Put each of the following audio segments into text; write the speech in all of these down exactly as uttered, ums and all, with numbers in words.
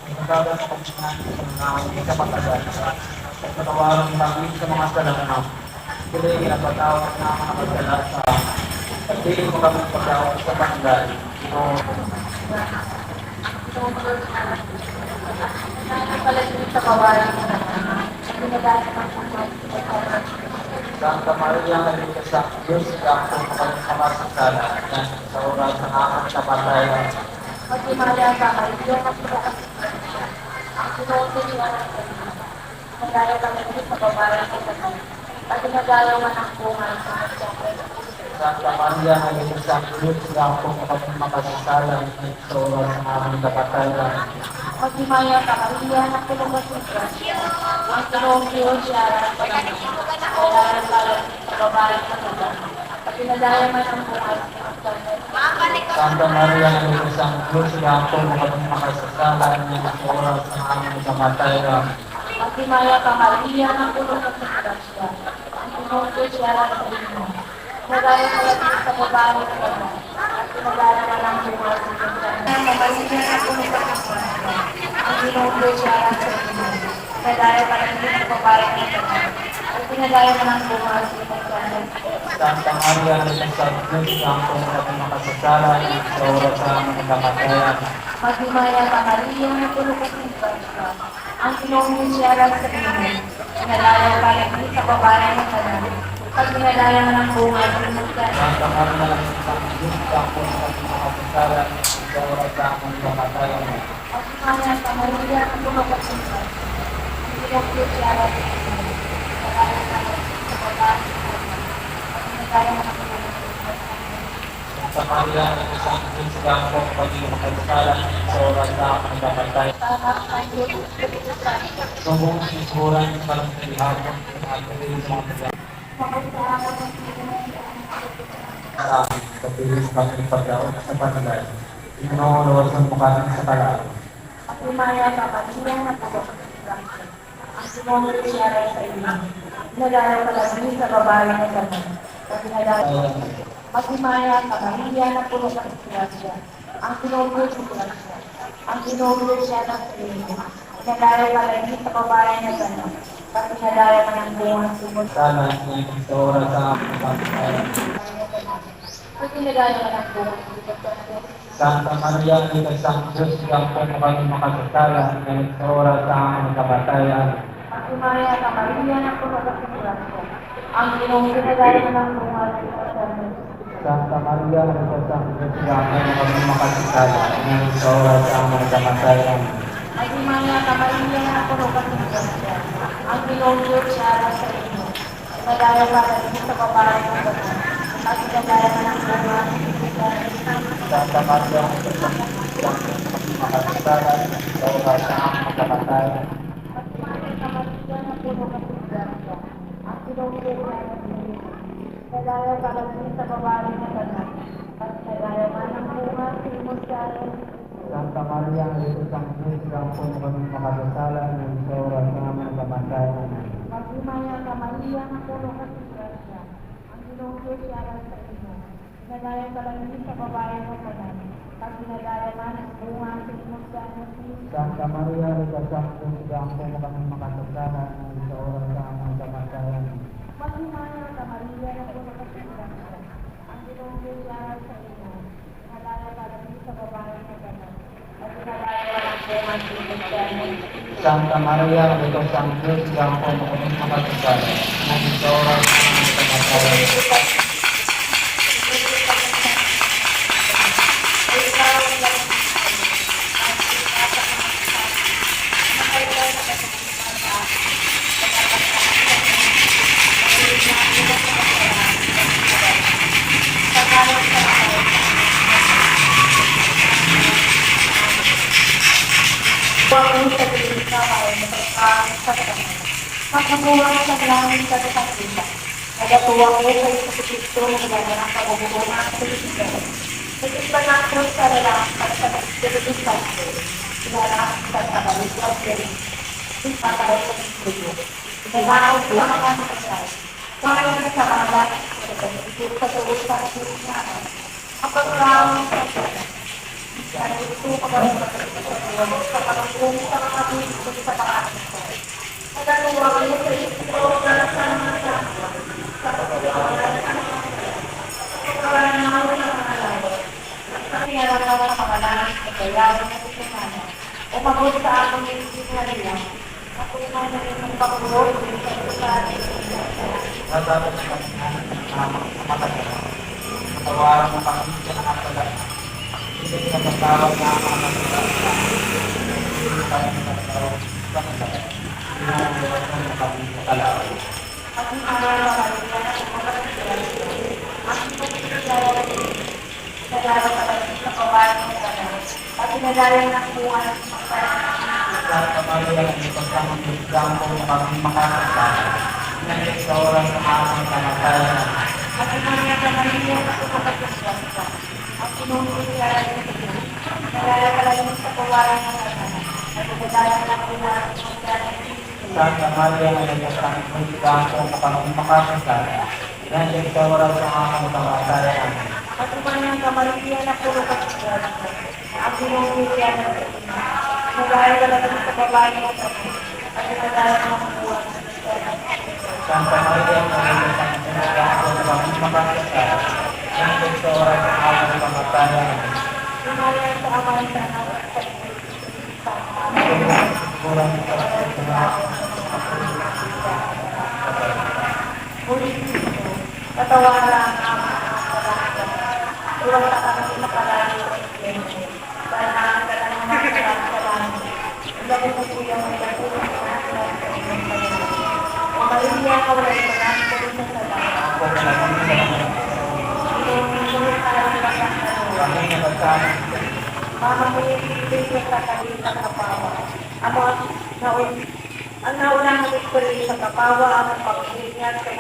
Pagkabas sa Panginoon, sa mga hindi ka pagkabasa, at patawaran kami sa mga sala namin. Dili ka napatawad na mga pagkabasa, at dili mo kami pagkabasa sa panggal. Ginoo. Santa Maria, Ina sang Dios, iampo mo kami nga makasasala, niyan sa oras sang amon kamatayon. Maghimaya ka, Maria, nga puno ka sa grasya. Ang Ginoo ang Dios nga nasa imo. Ginadaya ka nga sa babayi nga tanan, kag ginadaya man ang bunga sa imo tiyan. Santa Maria, Ina sang Dios, iampo mo kami nga makasasala, niyan sa oras sang amon kamatayon. Maghimaya ka, Maria, nga puno ka sa grasya. Ang Ginoo ang Dios yara sa imo. Ginadaya ka sa babayi nga tanan, kag ginadaya man ang bunga sa imo tiyan. Santa Maria, Ina sang Dios, iampo mo kami makasasala, niyan sa oras sang amon kamatayon. Maghimaya ka, Maria, nga puno ka sa grasya. Ang Ginoo ang Dios yara sa imo. Ginadaya ka sa babayi nga tanan, kag ginadaya man ang bunga sa imo tiyan. Maghimaya ka, Maria, nga puno ka sa grasya. Ang Ginoo ang Dios yara sa imo. Ginadaya ka sa babayi nga tanan, kag ginadaya man ang bunga sa imo tiyan. Santa Maria, Ina sang Dios, iampo mo kami makasasala, niyan sa oras sang amon kamatayon. Maghimaya ka, Maria, nga puno ka sa grasya. Ang Ginoo ang Dios yara sa imo. Ginadaya ka sa babayi nga tanan, kag ginadaya man ang bunga sa imo tiyan. Santa Maria, Ina sang Dios, iampo mo kami makasasala, niyan sa oras sang amon kamatayon. Maghimaya ka, Maria, nga puno ka sa grasya. Ang Ginoo ang Dios yara sa imo. Ginadaya ka sa babayi nga tanan, kag ginadaya man ang bunga sa imo tiyan. Santa Maria, Ina sang Dios, iampo mo kami makasasala, niyan sa oras sang amon kamatayon. Subong sa lingkuran, karon kag gihapon, kag sa mga pagdaot sa panagay. Ginoo, luwason mo kami sa kalaut. Maghimaya ka, Maria, nga puno ka sa grasya. Ang Ginoo ang Dios yara sa imo. Ginadaya ka sa babayi nga tanan, kag ginadaya. Maghimaya ka, Maria, nga puno ka sa grasya. Ang Ginoo ang Dios yara sa imo. Ang Ginoo ang Dios yara sa imo. Ginadaya ka sa babayi nga tanan, kag ginadaya man ang bunga sa imo tiyan. Sana sa oras sa pagkamatay. Kag ginadaya man ang bunga sa imo tiyan. Santa Maria, Ina sang Dios, iampo mo kami makasasala, niyan sa oras sa amon kamatayon. Maghimaya ka, Maria, nga puno ka sa grasya. Ang Ginoo, ginadaya man ang bunga sa imo tiyan. Santa Maria, Ina sang Dios, iampo mo kami makasasala, niyan sa oras sa amon kamatayon. Maghimaya ka, Maria, nga puno ka sa grasya. Ang Ginoo ang Dios yara sa imo. Ginadaya ka sa babayi nga tanan, kag ginadaya man ang bunga sa imo tiyan. Santa Maria, Ina sang Dios, iampo mo kami makasasala, niyan sa oras sa amon kamatayon. Maghimaya ka, Maria, nga puno ka sa grasya. Ang Ginoo ang Dios yara sa imo. Ginadaya ka sa babayi nga tanan, kag ginadaya man ang bunga sa imo tiyan. Santa Maria, Ina sang Dios, iampo mo kami makasasala, niyan sa oras sa amon kamatayon. Maghimaya ka, Maria, nga puno ka sa grasya. Ang Ginoo ang Dios yara sa imo. Ginadaya ka sa babayi nga tanan, kag ginadaya man ang bunga sa imo tiyan, Jesus. Santa Maria, Ina sang Dios, iampo mo kami makasasala, niyan sa oras sa amon kamatayon. Maghimaya ka, Maria, nga puno ka sa grasya. Ang Ginoo ang Dios yara sa imo. Ginadaya ka sa babayi nga tanan, kag ginadaya man ang bunga sa imo tiyan, Jesus. Santa Maria, Ina sang Dios, iampo mo kami makasasala, niyan sa oras sa amon kamatayon. Pagkabuhat sa langit sa kasakita. Nagatuwa ko sa Jesucristo nga nagdala ng kabugtuan sa Israel. Nagsimba ng Diyos sa lalaki sa Espiritu Santo, kilala ang Santa Maria Virgen, ipatawag sa Espiritu. Pinangaon sa mga namatay, sa mga namatay, sa pagkabuhat sa tuo sa Diyos naman, ang pagkaon sa Umabot sa akon yung Maria. Ako naman ang nagpakulot sa Natapos ang pagkakas ng mga matagal. Matawaran mo kami sa mga pala. Hindi ka magtawag na ang mga matagal. Hindi ka magtawag sa mga matagal. Hindi mo ang luwas ng mga kami sa kalaban. At ang mga matagal na ang mga matagal. Ang mga matagal. Nagdala ka lang sa kabayan ng tanan, at pinadala ng bunga ng pagkakas. Santa Maria, may pagkakas ng Espiritu, kami makasasala. Ngayon sa oras ng aming kamatayan. At ang mga kamalian na kumakakas sa ang Pinoong Kristo, nagdala ka lang sa kabayan ng tanan, at pinadala ng bunga ng pagkakas. Santa Maria, may pagkakas ng Espiritu, kami makasasala. Ngayon sa oras ng aming kamatayan. At umani ang kamalian na puno ka sa grasya, ang Ginoong Maria na sa imo. Pinagayod ka sa babayi nga tanan, at pinagayod ang bunga sa imo. Santa Maria, Maria sa Espiritu, ang makasasala, ngayon sa oras ng aming kamatayan. Umani ang Ama, sa Anak, at sa Espiritu. Patawara ang amon mga kasalanan, iwasa kami sa kalayo sa impyerno, dala ang tanan nga mga kalag sa langit, ilabi na sa iya ang mga O Maria, nga walay panasbong sa sala. Ako na lang ang Ginoong Hesus, Mama, may sa kapawa. Amo ang naun-, ang naunang misteryo sa kapawa, ang pagbunyag sa,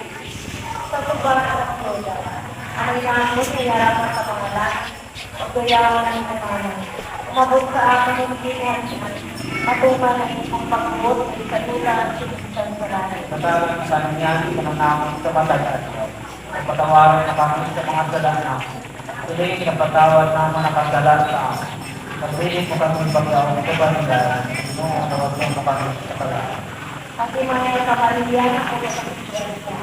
sa suba sa Matilda. Ang inamon sa harapan sa mga langit, pagdayawan ang inamon. Umabot sa akon ang Ginoo, matuman ang imong pagbuot, sa duta ang sinusan sa langit. Sa tanan sa nangyari, sa mga namon sa matag-adlaw. Patawaran na kami sa mga sala namon. Siling nga patawad namon ang kasala sa amon. Pagdili mo kami pagkaon sa bandayan, Ginoo, tawag mo kami sa kalaan. Ate Maria, kamalian ako sa pagkiyara.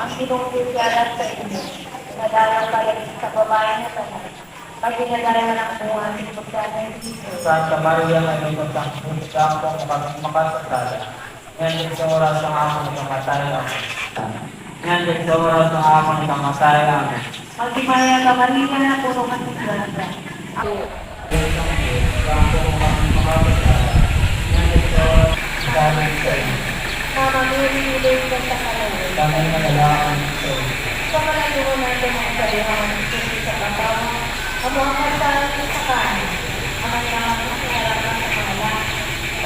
Ang Ginoo Diyos yara sa inyo. Pinadala kayo sa babayi nga tanan. Pagpinadala ang bunga sa pagkaon ng Jesus. Santa Maria, may pagkaon sa kami makasasala. Ngan sa oras sang amon kamatayon. Ngan sa oras sang amon kamatayon. Magtimaya ka, Maria, nga puno ka sa grasya. Mama Mary, iloy ka sa kalayo. Kami nagalakan sa iyo. Sa kalayo nato ang kalihan, sa katawan, amo ang kasalan sa kami. Ang mga naman sa harapan sa mga langit.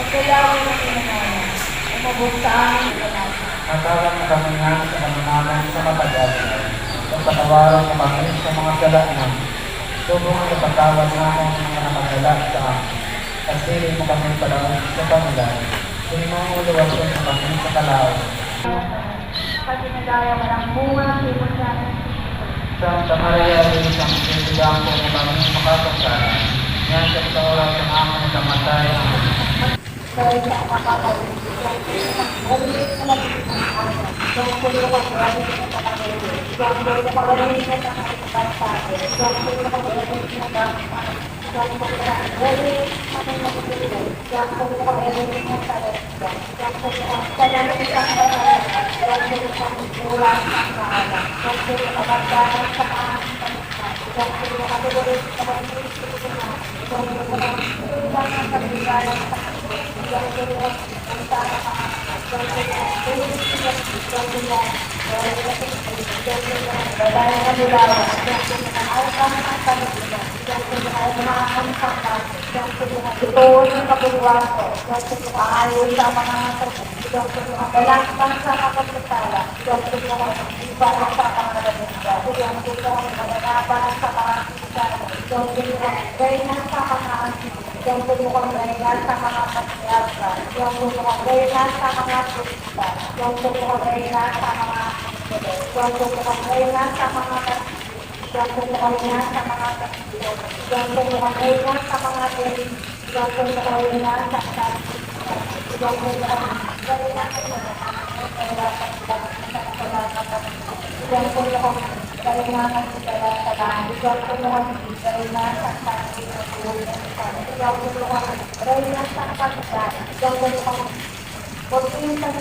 Pagkalayo ng mga Umabot sa amon ang pagkaon. Natawag na kami nga sa kamanagan sa matagal. Pagpatawaran mo kami sa mga sala namin. Subong ang ipatawad namon ang mga nakasala sa amin. At dili mo kami palaon sa panulay. Kundi mo luwason mo kami sa kalaon. Pagkinagaya mo ng bunga, simon sa amin. Santa Maria, Virgen Maria, mo kami makasasala. Yan sa oras ng amon kamatayon. Ito ang kabulwato, ito ang ayo sa mga masakit, ito ang balakbang sa mga kasasala, ito ang iba sa mga nagmumula, ito ang mananaban sa mga Dios, Reyna sa mga anghel, Dios, Reyna sa mga patriarka, Dios, Reyna sa mga propeta, Dios, Reyna sa mga anghel, Dios, Reyna sa mga Iyang pagkauna sa mga kaibigan. Iyang pagkauna sa mga kaibigan. Iyang pagkauna sa mga kaibigan. Iyang pagkauna sa mga kaibigan. Iyang pagkauna sa mga kaibigan. Iyang pagkauna sa mga kaibigan. Iyang pagkauna sa mga kaibigan. Iyang pagkauna sa mga kaibigan.